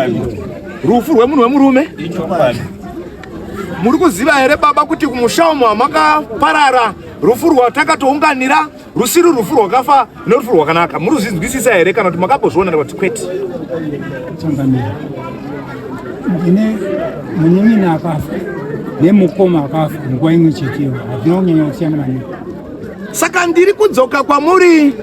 Ichokwadi. Rufu rwemunhu wemurume? Ichokwadi. Muri kuziva here baba kuti kumusha umo hamakaparara rufu rwatakatounganira rusiri rufu rwakafa nerufu rwakanaka? Muri kuzvinzwisisa here kana kuti makambozviona kuti kwete? Changamire, ndine munin'ina akafa nemukoma akafa nguva imwe cheteyo, hazvina kunyanya kusiyana maningi. Saka ndiri kudzoka kwamuri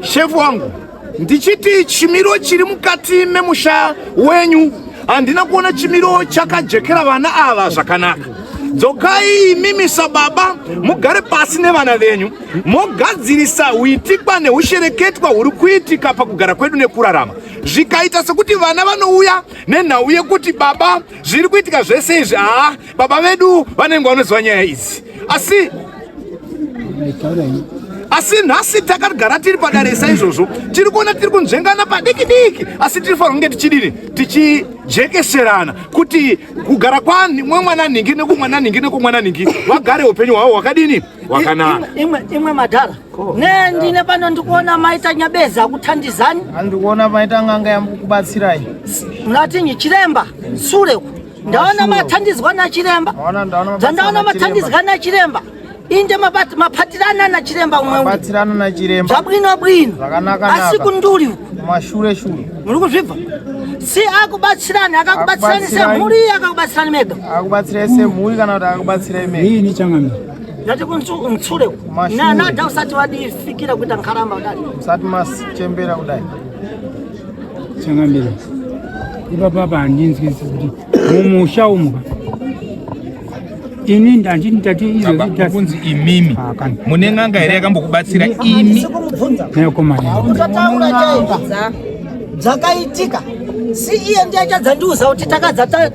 shefu wangu ndichiti chimiro chiri mukati memusha wenyu handina kuona chimiro chakajekera vana ava zvakanaka. Dzokai imimi sababa mugare pasi nevana venyu mogadzirisa huitikwa neushereketwa huri kuitika pakugara kwedu nekurarama. Zvikaita sekuti vana vanouya nenhau yekuti baba zviri kuitika zvese izvi, haa baba vedu vanenge vanoziva nyaya idzi, asi asi nhasi takagara tiri padare saizvozvo, tiri kuona tiri kunzvengana padiki diki, asi tiri fanira kunge tichidini, tichijekeserana kuti kugara kwamwana nhingi nekumwana nhingi nekumwana nhingi vagare upenyu hwavo hwakadini hwakanaka. Imwe imwe madhara ne ndine pano ndikuona maita nyabeza akuthandizani, Andikuona maita n'anga yamukubatsirai. munatinyi chiremba sure uku ndaona mathandizwa nachiremba, Ndaona ndaona dzandaona mathandizwa nachiremba inde mapatirana nachiremba umwe umwe Batsirana na chiremba. zvabwino bwino, Zvakanaka asi naka. kunduli uku Mashure shure. muri kuzvibva si akubatsirani, akakubatsirani Akubatsirani. semhuri, akakubatsirani mega. Akubatsirai semhuri kana kuti akubatsirai mega. Ini changamire, Ndati kuntsure uku Mashure. nanada usati wadifikira kuita nkharamba kudai. Musati machembera kudai. Changamire, ipapa apa handinzwisi kuti mumusha umu ka ini ndanditi ndati izvozvi Baba, kunzi imimi Ah, kana. mune n'anga here yakambokubatsira imi? Sikumubvunza nekomana utotaura chaipa dzakaitika, si iye ndiye achadzandiuza kuti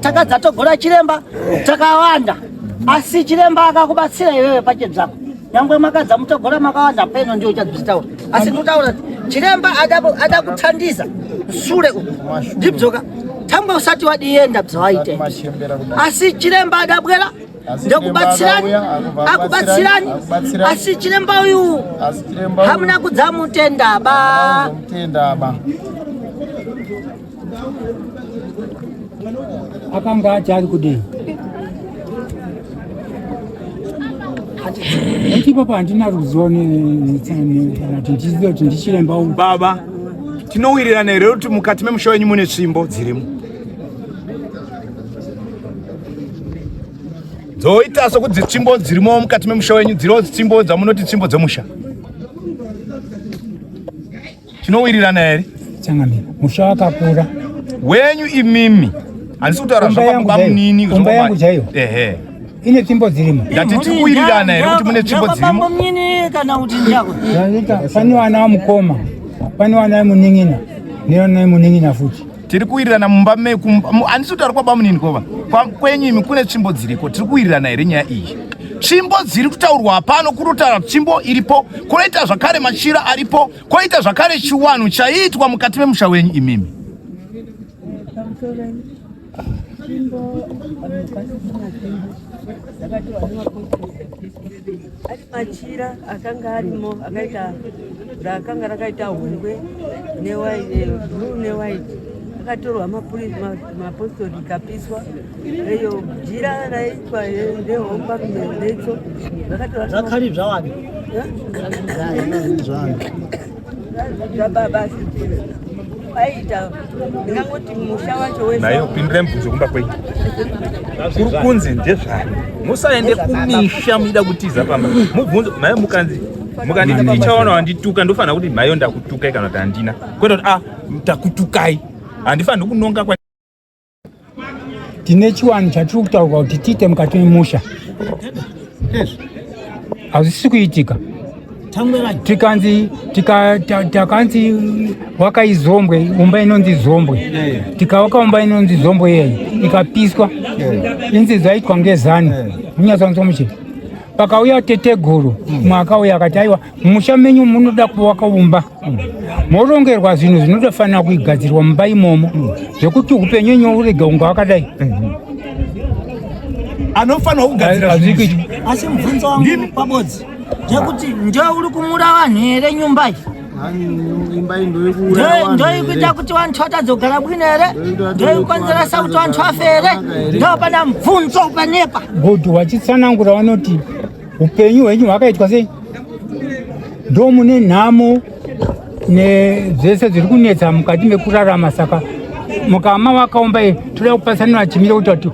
takadzatogora chiremba takawanda, asi chiremba akakubatsira iwewe pachedzako, nyangwe makadza mutogora makawanda peno ndiyo uchadzitaura, asi ndikutaura kuti chiremba ada kuthandiza sure uku ndibzoka tangwe usati wadienda bzawaite, Machembera kudai. asi chiremba adabwera Asi ndekubatsirani, chiremba akauya, akubatsirani, akubatsirani. asi chiremba uyu Asi chiremba uyu hamuna kudzamutenda ba. Mutenda ba. Akanga ati ari kudii nekuti ipapa handina ruzivo kana kuti ndizive kuti ndichiremba uyu. Baba, tinowirirana here kuti mukati memusha wenyu mune tsvimbo dzirimo dzoita sokuti tsvimbo dzirimo mukati memusha wenyu, dziriwo tsvimbo dzamunoti tsvimbo dzemusha? Tinowirirana here? Changamire, musha wakakura. Wenyu imimi, handisi kutaura Umba yangu zvababa chaiyo. munini. Umba yangu chaiyo. Ehe. Ine tsvimbo dzirimo. Ndati tiri kuwirirana here kuti mune tsvimbo dzirimo? Bambo mnyini kana kuti ndiyako? Zvaita, pane vana vamukoma, pane vana vemunin'ina nevana vemunin'ina futi. Tiri kuwirirana mumba meku, handisi kutaura kwababa munini, kova kwenyu imi kune tsvimbo dziriko. Tiri kuwirirana here nyaya iyi? Tsvimbo dziri kutaurwa pano, kuri kutaura tsvimbo iripo, kunoita zvakare machira aripo, koita zvakare chiwanhu chaiitwa mukati memusha wenyu imimi. Tsvimbo pasisina tsvimbo dzakatorwa nemapostori, ari machira akanga arimo akaita rakanga rakaita hungwe neblue newhite, akatorwa mapostori ikapiswa. Eyo jira raitwa rehomba retso rakatorwa. Zvakari zvawani. Zvababa aita ndingangoti musha wacho wese. Nayo pindurai mubvunzo kumba kwenyu. Kuri kunzi ndezvani? Musaende kumisha muida kutiza pamba. Mubvunzo mhayo mukanzi mukanditi ndichaona wandituka, ndofanira kuti mhayo ndakutukai kana kuti handina. Kwete kuti ah takutukai. Handifaniri kunonga kwa Tine chiwani chatiri kutaurwa kuti tiite mukati memusha, hazvisi kuitika. Tikanzi takanzi wakai zombwe, umba inonzi zombwe, tikawaka umba inonzi zombwe iyeyi ikapiswa, inzi zvaitwa ngezani munyatsanzwa muchi. Pakauya teteguru mwakauya akati aiwa, mumusha menyu munoda kuvaka umba, morongerwa zvinhu zvinotofanira kuigadzirwa mumba imomo zvekuti upenyu wenyu urege kunge wakadai. Anofanirwa kugadzira Hazvisi zvinhu. kuitwa. Asi mubvunzo wangu pabodzi ndekuti ndio uri kumura vanhu here nyumba iyi? Ndoikuita kuti vantu vatadze kugara bwino here? Ndoikukonzeresa kuti vantu vafe here? Ndopana mubvunzo panepa. Good, vachitsanangura vanoti upenyu hwenyu hwakaitwa sei? Ndomune nhamo nezvese zviri kunetsa mukati mekurarama, saka mukama wakaomba iyi toda kupatsanura chimiro kuti kuti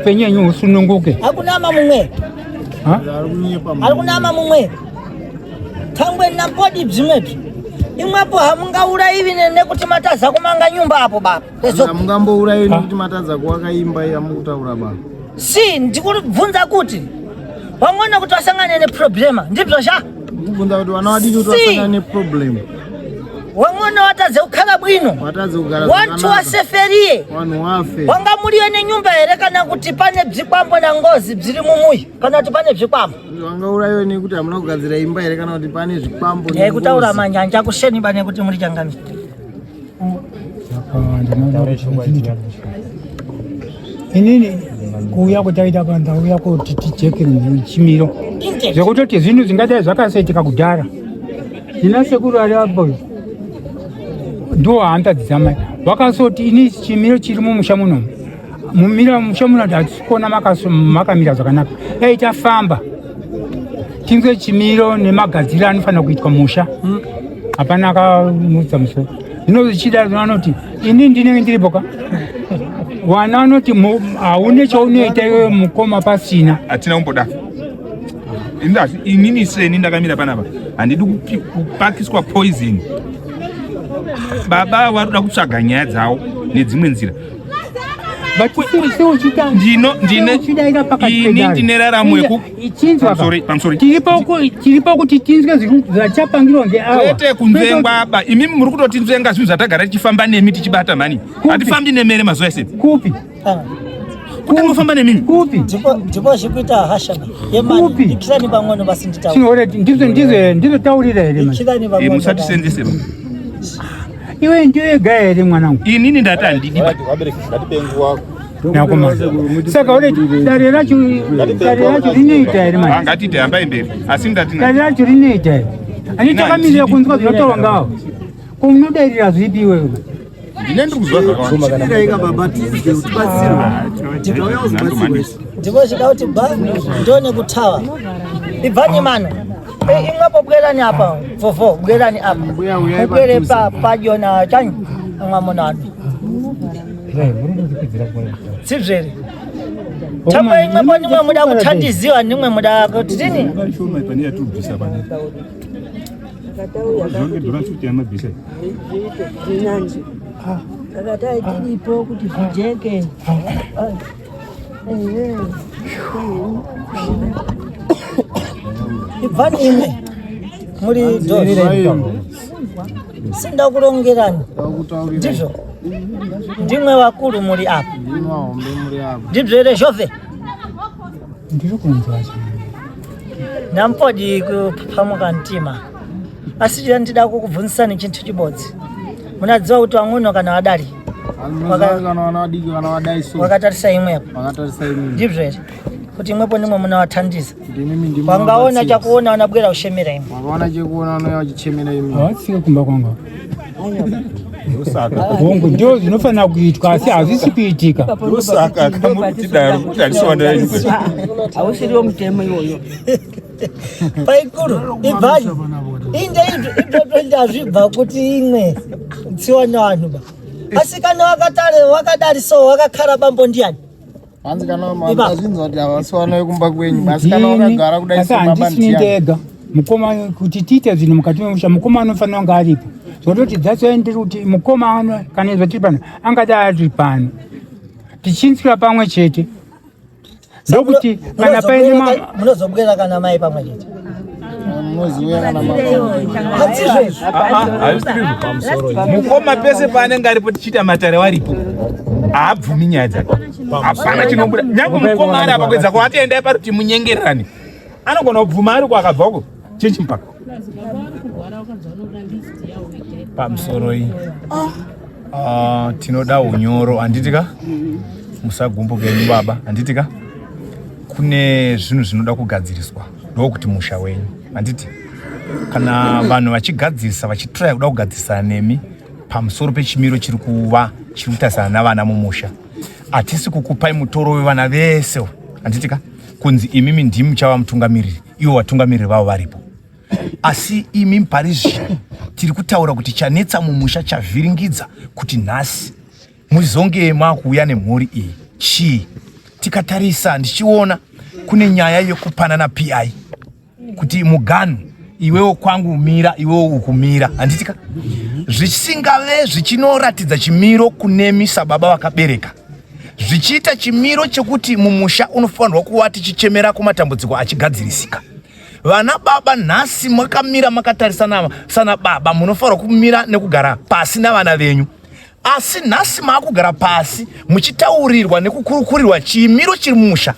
upenyu henyu husununguke. Hakunama mumwe ari kunama mumwe thangwe nampodi bzimwebzi imwepo hamungauraivi nekuti matadza kumanga nyumba apo baba. Hamungambouraivi nekuti matadza kuwaka imba yamukutaura baba. Si ndikubvunza kuti wangona kuti wasangane neproblema ndibzo sha Ndikubvunza kuti vana vadiki kuti wasangane neproblem. Wangona watadze kukhala bwino. Watadze kugara Wantu waseferiye. Wanhu wafe. Wanga muriyo nenyumba here kana kuti pane bzikwambo na ngozi bziri mumuyi kana kuti pane bzikwambo. Wangaurayiwe nekuti hamuna kugadzira imba here kana kuti pane zvikwambo. Ndai kutaura manjanja kusheni bane kuti muri changami. Inini kuuya kutaita pano ndauya kuti tijeke chimiro zvekutoti zvinhu zvingadai zvakasoitika kudhara. Ndina sekuru ari apo ndiwo hanzvadzi dzamai vakasoti ini chimiro chiri mumusha muno mumira musha muno hatisi kuona makamira zvakanaka, dai tafamba tinzwe chimiro nemagadziro anofanira kuitwa musha. Hapana akamutsa musoro. Zvino zvichida vanoti ini ndinenge ndiripo ka wana vanoti haune chaunoita iwewe mukoma pasina. Hatina kumboda inini seni ndakamira panapa handidi kupakiswa poison. Baba vari kuda kutsvaga nyaya dzavo nedzimwe nzira. Ini ndine raramo yekutiripo kuti tinzwe zvachapangirwa ngeawa kwete kunzvengwa ba. Imi muri kutotinzvenga zvinhu zvatagara tichifamba nemi tichibata mhani. Hatifambi nemere mazuva ese. Kupi? Kutangofamba nemimi. Kupi? Ndipo zvikuita hasha yemari. Ikirani pamwe basi nditaure. Ndizvo ndizvo ndizotaurira here manje? Ikirani pamwe. Musatisenzese ba. Iwe ndiwe ega here mwanangu? Inini ndati handidi ba. Nakomana. Saka uri dare racho rinoita here manje? Ngatite hambai mberi. Asi ndati dare racho rinoita here? Ani takamirira kunzwa zvinotaurwa ngawo. Ko unodairira zvipi iwewe? Ndine ndiri kuzwa zvakawanda. Baba tinzwe utibatsirwe. Tikauya kuzobatsirwa. Ndipo zvida kuti ba ndone kutawa. Ibvani mano. Imwepo bwerani apa vovo bwerani apa. Mubwere padyo na chanyi mwamunano. Sibzvere. Tamwe imwepo nimwe muda kuthandiziwa nimwe muda kuti tini. Takatai tiripo kuti zvijeke. Ibvani imwe muri dhozi. Sinda kurongerani. Ndizvo. Ndimwe vakuru muri apa. Ndizvo here Zhove? Ndiri kunzwa. Nampodi kuphamuka mtima. Asi ndida kukubvunzisani chintu chibodzi. Munadziwa kuti wang'ono kana wadari? Wakatarisa imwe apo. Ndizvo here? Kuti imwepo ndimwe munawathandiza. Wangaona chakuona wanabwera kushemera imwe. Wakaona chekuona wanouya wachichemera imwe. Hawatsike kumba kwangu. Hongu ndio zvinofanira kuitwa asi hazvisi kuitika. Ndosaka kamurikutidaro kuti handisiwanda Hausiriwo mutemo iwoyo. Paikuru ibvani. Inde ibvo ndazvibva kuti imwe tsiwana vanhu ba. Asi kana wakatare wakadariso wakakara bambo ndiani? Hanzi kana mazvinzwa kuti havasi vana vekumba kwenyu basi kana wakagara kudai Asi handisini ndega mukoma kuti tiite zvinhu mukati memusha mukoma anofanira kunge aripo. Zvototi that's why ndiri kuti mukoma kana izvo tiri pano angadai ari pano tichinzwira pamwe chete. Ndokuti kana paine munozobwera kana mai pamwe chete. Mukoma pese paanenge aripo tichiita matare waripo haabvumi nyaya dzake. Hapana chinobuda. Nyange mukoma ari apa kuedza kuati endai pari kuti munyengererane. Anogona kubvuma ari kwakabva uko. Chinchi mpaka. Pamusoro iyi. Tinoda unyoro handiti ka? Musagumbuke henyu baba handiti ka? Kune zvinhu zvinoda kugadziriswa ndokuti musha wenyu handiti? Kana vanhu vachigadzirisa, vachitraya kuda kugadzirisana nemi pamusoro pechimiro chiri kuva chiri kutarisana navana mumusha, hatisi kukupai mutoro wevana vese, handiti ka? Kunzi imimi ndimi muchava mutungamiriri, ivo vatungamiriri vavo varipo. Asi imi pari zvino tiri kutaura kuti chanetsa mumusha, chavhiringidza kuti nhasi muzonge makuuya nemhuri iyi chii? Tikatarisa, ndichiona kune nyaya yekupanana PI kuti muganhu, iwewo kwangu mira, iwewo ukumira, handitika? Zvisingave zvichinoratidza chimiro kunemi sababa vakabereka, zvichiita chimiro chekuti mumusha unofanirwa kuva tichichemera kumatambudziko achigadzirisika. Vana baba nhasi makamira makatarisana sana baba, munofanirwa kumira nekugara pasi navana venyu. Asi nhasi maakugara pasi muchitaurirwa nekukurukurirwa chimiro chiri mumusha.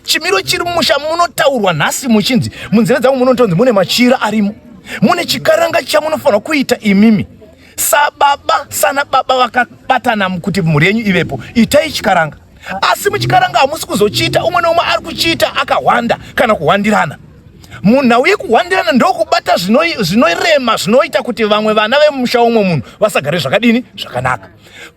Chimiro chiri mumusha munotaurwa nhasi muchinzi, munzeve dzangu munotonzi mune machira arimo, mune chikaranga chamunofanirwa kuita imimi sababa, sana baba vakabatana kuti mhuri yenyu ivepo. Itai chikaranga, asi muchikaranga hamusi kuzochiita umwe neumwe ari kuchiita akahwanda kana kuhwandirana. Munhau yekuhwandirana ndokubata zvinorema zvinoita kuti vamwe vana vemusha umwe munhu vasagare zvakadini zvakanaka.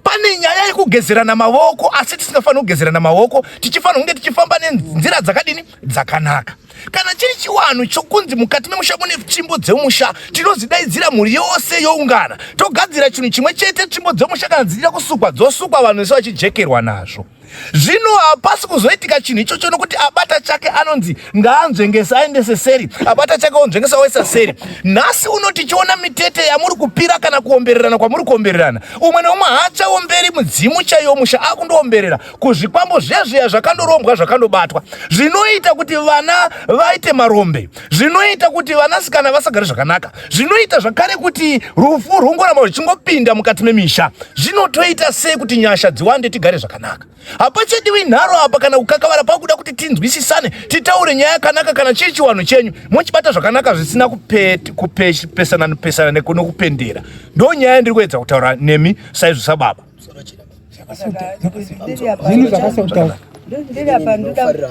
Pane nyaya yekugezerana mavoko, asi tisingafaniri kugezerana mavoko, tichifanira kunge tichifamba nenzira dzakadini dzakanaka. Kana chiri chiwanhu chokunzi mukati memusha mune tsvimbo dzemusha, tinozidaidzira mhuri yose youngana, togadzira chinhu chimwe chete. Tsvimbo dzemusha kana dzichida kusukwa dzosukwa, vanhu vese vachijekerwa nazvo. Zvino hapasi kuzoitika chinhu ichocho nokuti abata chake anonzi ngaanzvengese aendese seri, abata chake onzvengesa oisa seri. Nhasi uno tichiona mitete yamuri kupira kana kuombererana kwamuri kuombererana, umwe neumwe haachaomberi mudzimu chaiyo musha, akundoomberera kuzvikwambo zvezviya zvakandorombwa zvakandobatwa, zvinoita kuti vana vaite marombe, zvinoita kuti vanasikana vasagare zvakanaka, zvinoita zvakare kuti rufu rwungoramba ruchingopinda mukati memisha. Zvinotoita sei kuti nyasha dziwande, tigare zvakanaka? Hapachadiwi nharo apa kana kukakavara, pakuda kuti tinzwisisane, titaure nyaya yakanaka. Kana chiri chiwanhu chenyu mochibata zvakanaka, zvisina kupesana pesana nekupendera. Ndo nyaya yandiri kuedza kutaura nemi saizvo sababa. Zvinhu zvakasota. Ndiri apa ndoda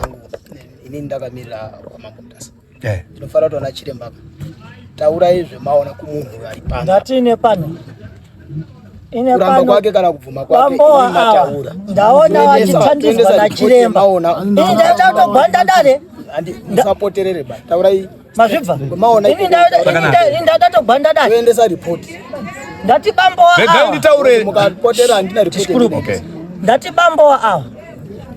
Inini ndakamirira kwamambo Mutasa. Ndinofanira kutoona chiremba. Taurai zvemaona kumunhu ari pano. Ndatine pano. Ine Kuramba pano. kwake kana kubvuma kwake, Bambo ini ava mataura. ndaona vachitandizwa Toendesa nachiremba. report yemaona. Ini ndatatogwanda dare. Handi musapoterere ba. Taurai Mazvibva. Maona Ini ikoko. ndatatogwanda dare. Toendesa report. Ndati bambo Regai ava. nditaure. Mukapotera handina report. Okay. Ndati bambo ava.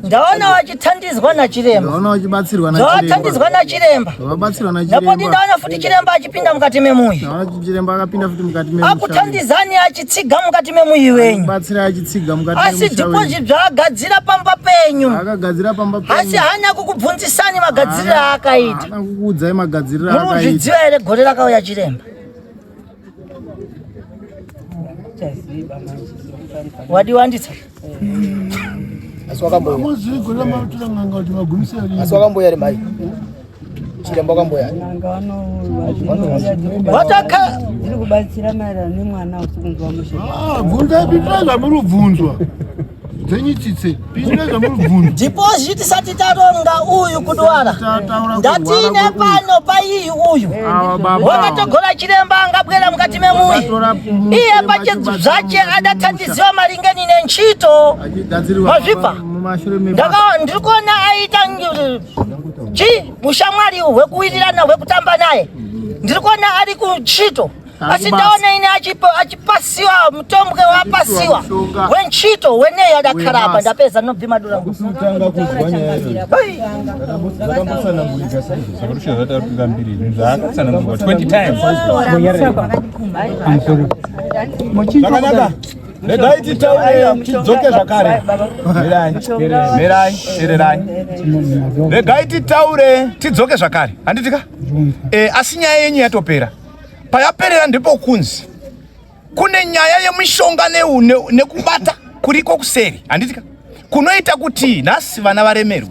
Ndaona vachitandizwa nachiremba. Ndaona vachibatsirwa Zvavatandizwa nachiremba. Vabatsirwa Napoti ndaona futi chiremba achipinda mukati memuyi. Ndaona chiremba akapinda futi mukati memusha. Akutandizani achitsiga mukati memuyi wenyu. Batsira achitsiga mukati Asi memusha wenyu. dhipozit zvaagadzira pamba penyu. Akagadzira pamba penyu. Asi haana kukubvunzisani magadziriro aakaita. Haana kukuudzai magadziriro Muri aakaita. kuzviziva here gore rakauya chiremba? Wadiwandisa. Asi wakamboya. Asi wakamboya ri mai. Chiremba wakamboya. Wataka Ndiri kubatsira maererano nemwana usikunzwa mushe. Bvunzai, pindurai zvamuri kubvunzwa. Dzenyu tsitse, pindurai zvamuri kubvunzwa. Deposit tisati taronga uyu kudwara. Tataura Ndatine pano paiyi uyu. Ava baba. Wakatogora chiremba angabwera mukati memuyi. Vakatora Iye pache zvache adatandiziwa maringe nine ntchito. Achigadzirirwa Mazvibva? mumashure mebasa. Ndaka ndiri kuona aita chi ushamwari hwekuwirirana hwekutamba naye. Ndiri kuona ari kuntchito. Asi Ari kubasa. ndaona ine achipasiwa mutombwe wapasiwa mushonga. wentchito weneyo adakhala apa Webasa. ndapeza nobvima dura. Kutanga kuzwa nyaya idzodzo. Zvakambotsanangurika saizvo. Saka zvataurika mbiri zvaakatsanangurwa 20 times. Pamusoro. Zvakanaka. Regai titaure tidzoke zvakare. Mirai, mirai, teererai. Regai titaure tidzoke zvakare. Handiti ka? Asi nyaya yenyu yatopera. Payaperera ndipo kunzi kune nyaya yemishonga nekubata kuriko kuseri. Handiti ka? Kunoita kuti nhasi vana varemerwe.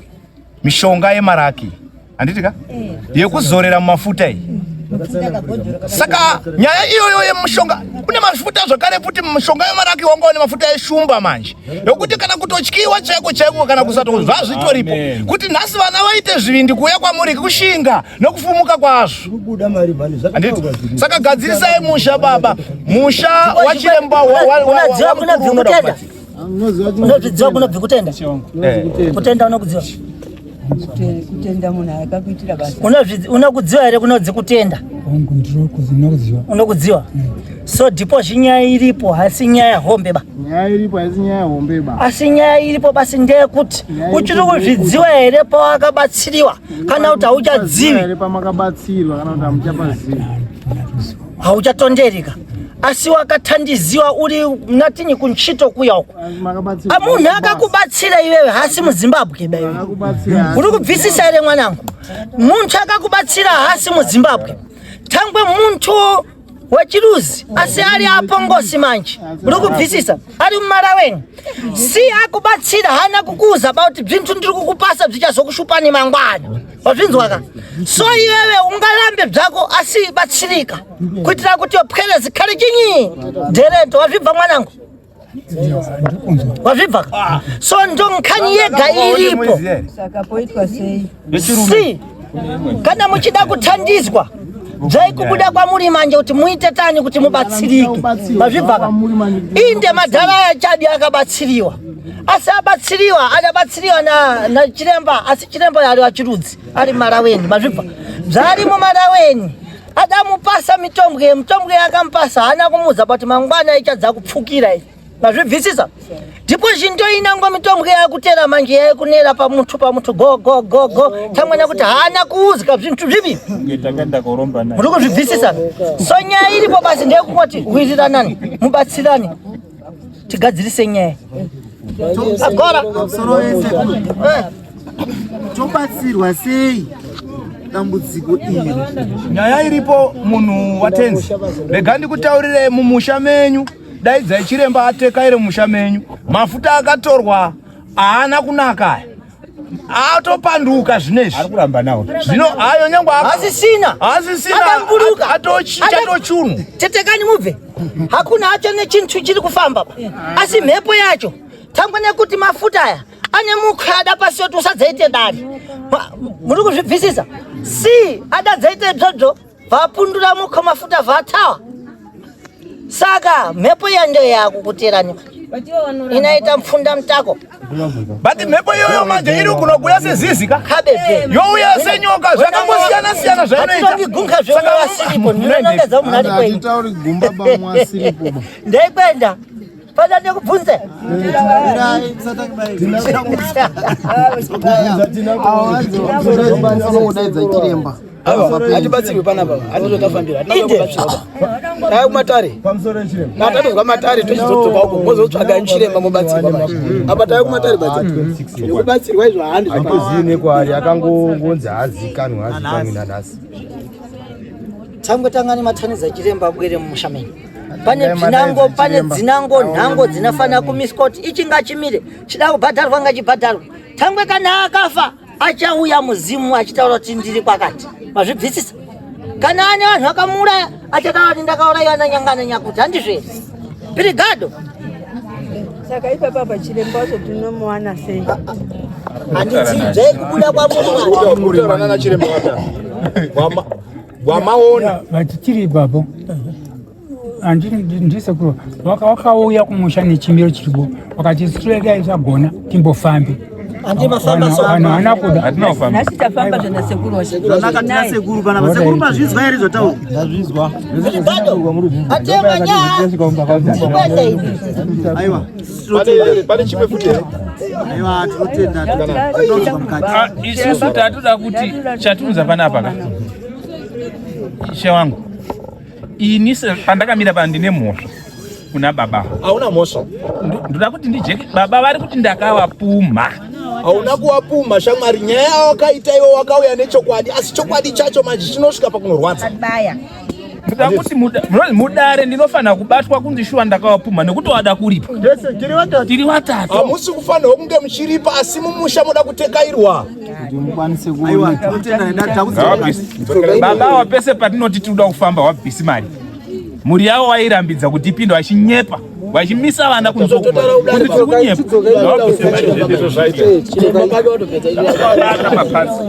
Mishonga yemaraki. Handiti ka? Yekuzorera mumafuta iyi. Saka nyaya iyoyo yemushonga, kune mafuta zvakare futi mushonga yemaraki wanga une mafuta eshumba manje, yokuti kana kutotyiwa chaiko chaiko kana kusato zvazvitoripo kuti nhasi vana vaite zvivindi kuuya kwamuri kushinga nokufumuka kwazvo. Handiti? Saka gadzirisai musha baba, musha wachiremba Unadziwa kunobvi kutenda? Unodziwa kunobvi kutenda? Kutenda unokudziwa? Kutenda munhu akakuitira basa. Unokudziwa here kunodzi kutenda? Hongu, ndinokudziwa. Unokudziwa? So ndipo zvinyaya iripo, hasi nyaya hombe ba. Nyaya iripo haisi nyaya hombe ba. Asi nyaya iripo basi ndeyekuti uchiri kuzvidziwa here pawakabatsiriwa kana kuti hauchadzivi Here pamakabatsirwa kana kuti hamuchapazivi. Hauchatonderika, asi wakatandiziwa uri natinyi kunchito kuya uko. Makabatsirwa. Munhu akakubatsira iwewe hasi muZimbabwe ba iwe. Akakubatsira. Uri kubvisisa here mwanangu? Muntu akakubatsira hasi muZimbabwe, tangwe muntu wechiruzi asi ari apongosi manje. Uri kubvisisa? Ari mumaraweni, si akubatsira hana kukuuza ba kuti zvintu ndiri kukupasa zvichazokushupani mangwana. Wazvinzwa ka? So iwewe ungarambe zvako, asi batsirika kuitira kuti pwere zikhale chinyi dherento. Wazvibva mwanangu? Wazvibva ka? So ndo nkhani yega iripo. Saka poitwa sei? Si kana muchida kutandizwa dzai kubuda kwamuri manje kuti muite tani kuti mubatsirike. Mazvibva ka? Inde madhara aya chadi akabatsiriwa, asi abatsiriwa adabatsiriwa na chiremba, asi chiremba ari wachirudzi ari maraweni. Mazvibva? Zvari mumaraweni adamupasa mitombwe, mitombwe yakamupasa haana kumuudza kuti mangwana ichadza kupfukira iyi. Mazvibvisisa? Ndipo zvindoinangwa mitombwe yakutera manje yakunera pamutu pamutu go go go go tamwana kuti haana kuuzika zvintu zvipi. Muri kuzvibvisisa? So nyaya iripo basi ndeyekungoti wiriranani, mubatsirane, tigadzirise nyaya. Agora. Pamusoro wese, tobatsirwa sei dambudziko iri? Nyaya iripo, munhu watenzi, rega ndikutaurire. Mumusha menyu daidzai chiremba atekaire mumusha menyu. Mafuta akatorwa haana kunaka aya, atopanduka zvinezvi. Ari kuramba nawo. Zvino ayo nyangwe Hasisina. Hasisina. Adamburuka. Atochunhu. Tetekani mubve. Hakuna hacho nechintu chiri kufamba pa. Asi mhepo yacho tangwa nekuti mafuta aya ane mukwe ada pasi yoti usadzaite dare. Muri kuzvibvisisa? Si adadzaite izvozvo vapundura mukwe mafuta vatawa. Saka mhepo iya ndiyo yakukuterani inaita mfunda mutako. But mhepo iyoyo manje iri kunokuya sezizi ka Kabebe. Youya senyoka, zvakangosiyana siyana zvainoita. Hatitongi gunga zveumwe vasiripo, ndinonongedza munhu ari kwenyu. Hatitauri gumba bamwe asiripo ba. Ndaikwenda pada ndikubvunze. Anodaidza chiremba. Hatibatsirwi panapa, hatizotafambira, hatina kubatsirwa. Dai kumatare matatozwa matare, tochizodzoka uko mozotsvaga chiremba mobatsirwa manje. Apa tave kumatare badza nekubatsirwa izvo handi. Handitozivi nekwaari, akangonzi haazikanwi, haazikanwi nanhasi. Tangwe tangani matanidza chiremba abwere mumusha menyu. Pane dzinango, pane dzinango nhango dzinofanira kumiswa kuti ichi ngachimire, chida kubhadharwa ngachibhadharwe. Tangwe kana akafa achauya muzimu achitaura kuti ndiri kwakati. Mazvibvisisa? Kana ane vanhu vakamuuraya achataura kuti ndakaurayiwa nanyangana nyakuti, handizvo here? Pirigado. Saka ipapa apa chiremba wacho tinomuwana sei? Handidzibve kubuda kwamuri. Utaurana nachiremba wamaona. Vati tiri ipapo, ndisekuru wakauya kumusha nechimiro chiripo, wakati siregai zvagona timbofambe. Handi mafamba so. Vanhu haana kuda. Hatina kufamba. Nhasi tafamba zvanasekuru wacho. Zvanaka tina sekuru panapa. Sekuru mazvizwa here zvotaura? Ndazvizwa. Pirigado. Atema nyaya. Tikwende ini. Aiwa. Pane chimwe futi here? Aiwa, tinotenda. Tinonzwa mukati. Ah, isusu tatoda kuti chatunza panapa ka, ishe wangu, ini pandakamira pa ndine mhosva kuna baba. Hauna mhosva. Ndoda kuti ndijeke, baba vari kuti ndakavapumha. Hauna kuwapumha shamwari. Nyaya yawakaita iwe wakauya nechokwadi, asi chokwadi chacho manje chinosvika pakunorwadza. Baya. Ndoda kuti mudare ndinofanira kubatwa kunzi shuwa ndakawapumha nekuti wada kuripa. Tiri watatu. Hamusi kufanirwa kunge muchiripa asi mumusha moda kutekairwa. Baba ava pese patinoti tinoda kufamba wabvisi mari. Mhuri yavo wairambidza kuti ipinde vachinyepa vachimisa vana kunze kuti tiri kunyepa. Ngavabvise mari. Bata mapasi.